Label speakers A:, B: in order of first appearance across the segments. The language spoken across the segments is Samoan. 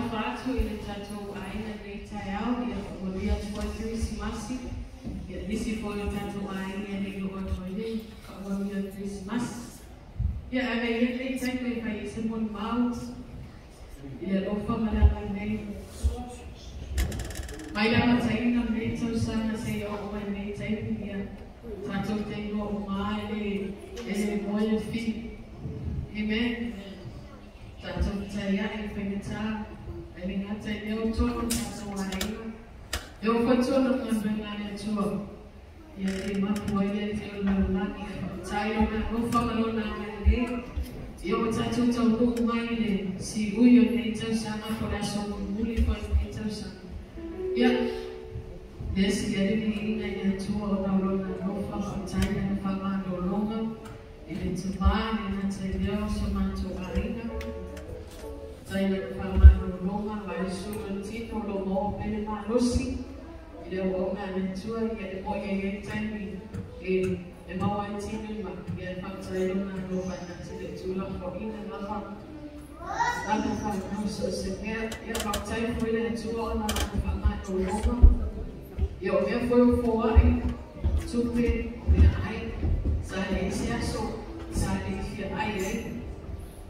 A: alofa atu i le tatou aiga i lenei taeao, ia faamanuia atu ai Kerisimasi. Ia nisi foi o tatou aiga e le i oo atu ai le faamanuia o le Kerisimasi. Ia ave ia lenei taimi e fai ai se molimau i le alofa ma le agalelei. Mai le amataina o lenei tausaga seia oo mai lenei taimi, ia tatou te iloa uma lava e le moe le fili. Amen. Tatou fetaiai i faigata, ae le gata i lea o tonu o tatou aiga. E oo foi tonu o galuega a le Atua, ia e mapu ai ia te o le lalolagi. Ia faafetai Lona alofa ma Lona agalelei. Ia ua tatou taunuu mai i le siui o lenei tausaga po o le aso mulimuli foi o lenei tausaga. Ia, lea sili ai le viiga i le Atua ona o Lona alofa, faafetai Lana faamalologa i le tama, le gata i lea o so matou aiga. Faafetai Lana faamalologa, vaai le sulu o le tino o lo o maua pea le malosi i le auauna a le Atua. Ia e moni e i ai taimi e maua ai tino ma ia e faafetai Lona alofa e na te le tuulafoaiina lava lana fanau so o se mea. Ia faafetai foi le Atua ona lana faamalologa. Ia o mea foi o foai, tupe, o meaai, sa leai se aso sa le i fia ai ai.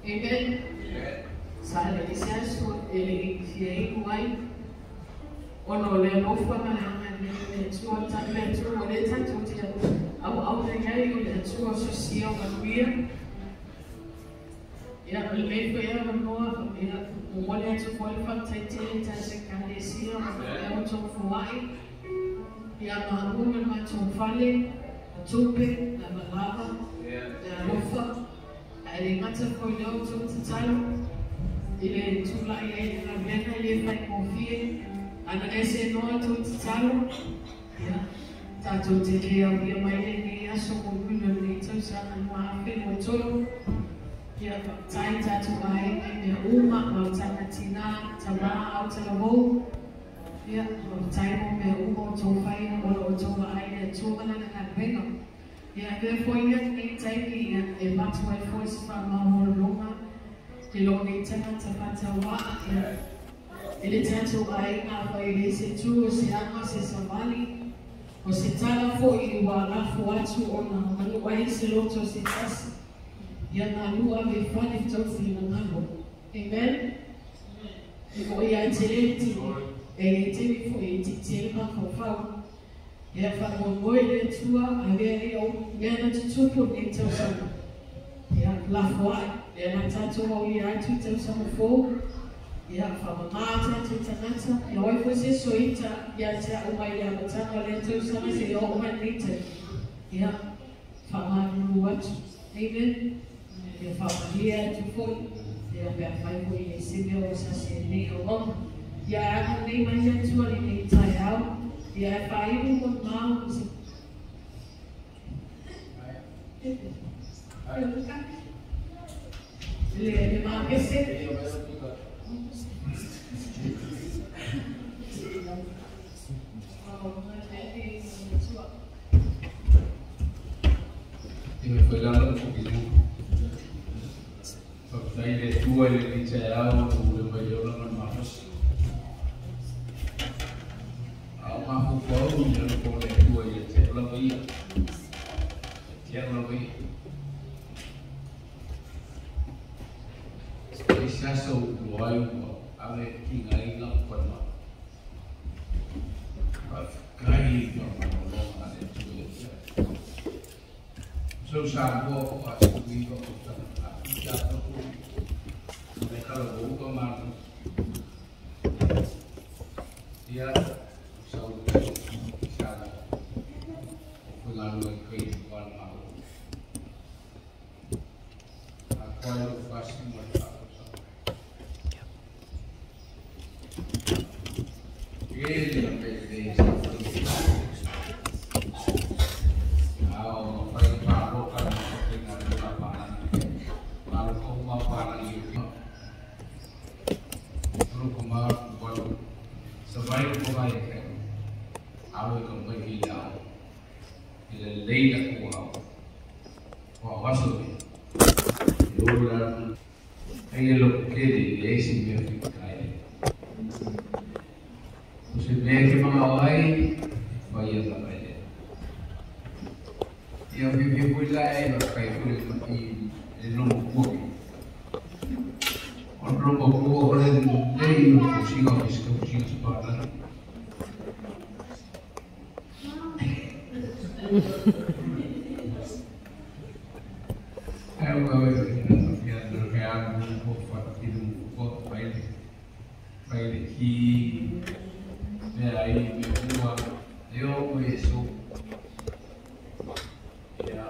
A: Amen. Sa leai se aso e le i fia inu ai. Ona o le alofa ma le agalelei o le Atua, le Atua ua le tatou te auauna i ai o le Atua o sosia o manuia. Ia, o lenei foi avanoa, ia, momoli atu foi le faafetai tele i tatou Ekalesia o lo o outou foai. Ia maua ma le matou fale, o tupe, lavalava, le alofa, ae le gata foi i lea outou tatalo i le tulai ai i le galuega e le faigofie. Ana ese noa outou tatalo, ia, tatou te le aulia mai lenei aso mulimuli o lenei tausaga 2023. Ia, faafetai tatou aiga i mea uma, mautaga tina, tama, autalavou. Ia, faafetai mo mea uma o outou faia ona o outou vaai i le Atua ma Lana galuega. Ia, avea foi ia lenei taimi ia, e avatu ai foi se faamaualaloga i lou nei tagata faatauaa, ia, i le tatou aiga, afai e leai se tu, o se aga, o se savali, o se tala foi ua lafo atu ona manua ai se loto o se tasi, ia malu ave i fale tou finagalo. Amen. E moni lava e tele le tino, e i ai taimi foi e itiiti ai le mafaufau. Ia faamoemoe i le Atua, avea ia o mea na tutupu i lenei tausaga. Ia lafo ae, lea na tatou aulia atu i tausaga fou. Ia faamama tatou tagata, ia o ai foi se soita ia te au mai le amataga o lea tausaga seia oo mai lenei taimi. Ia faamalulu atu. Amen. Ia faamalie atu foi, ia pe afai foi e leai se mea ua sasi ai lenei auauna. Ia e agalelei mai le Atua i lenei taeao, ia e faaiu molimau ma se le makese.
B: Ia foi lava le fokilu. Faafetai i le Atua i lenei taeao ua ule mai le ola ma le malosi. A o mafaufau i le alofa o le Atua ia te au lava ia. Ia te au lava ia. E se aso ua iloa ai ua ave tigaina o falemai. Faafetai i faamalologa a le Atua ia te au. Sau Samoa o 49 tausaga a pita atu le talavou ka malo. Ia sau i Samoa o faigaluega kai i le malo. A koa lou fasi ma le faatausaga. Tele na mea lelei sa faia. A o fai paloka na faigaluega palagi. Paloka uma palagi o loko ma walu. Sa vai ko vai e alo i ka mai i le ao. I le lelei la ku ao. O aso e. E olu la ai le loko kele i le esi mea whika ai. Le ke mga ai fai la mai. Ia fi fi fui la e ma kai fui i le longo kuo. O longo kuo o le lei o fusinga o fiska fusinga sparta. Ai o e na fia do ke a mo fa ti lu ko pai le ki me ai me ua e o e so ia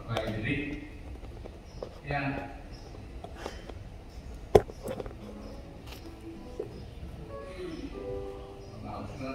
B: pai le ia la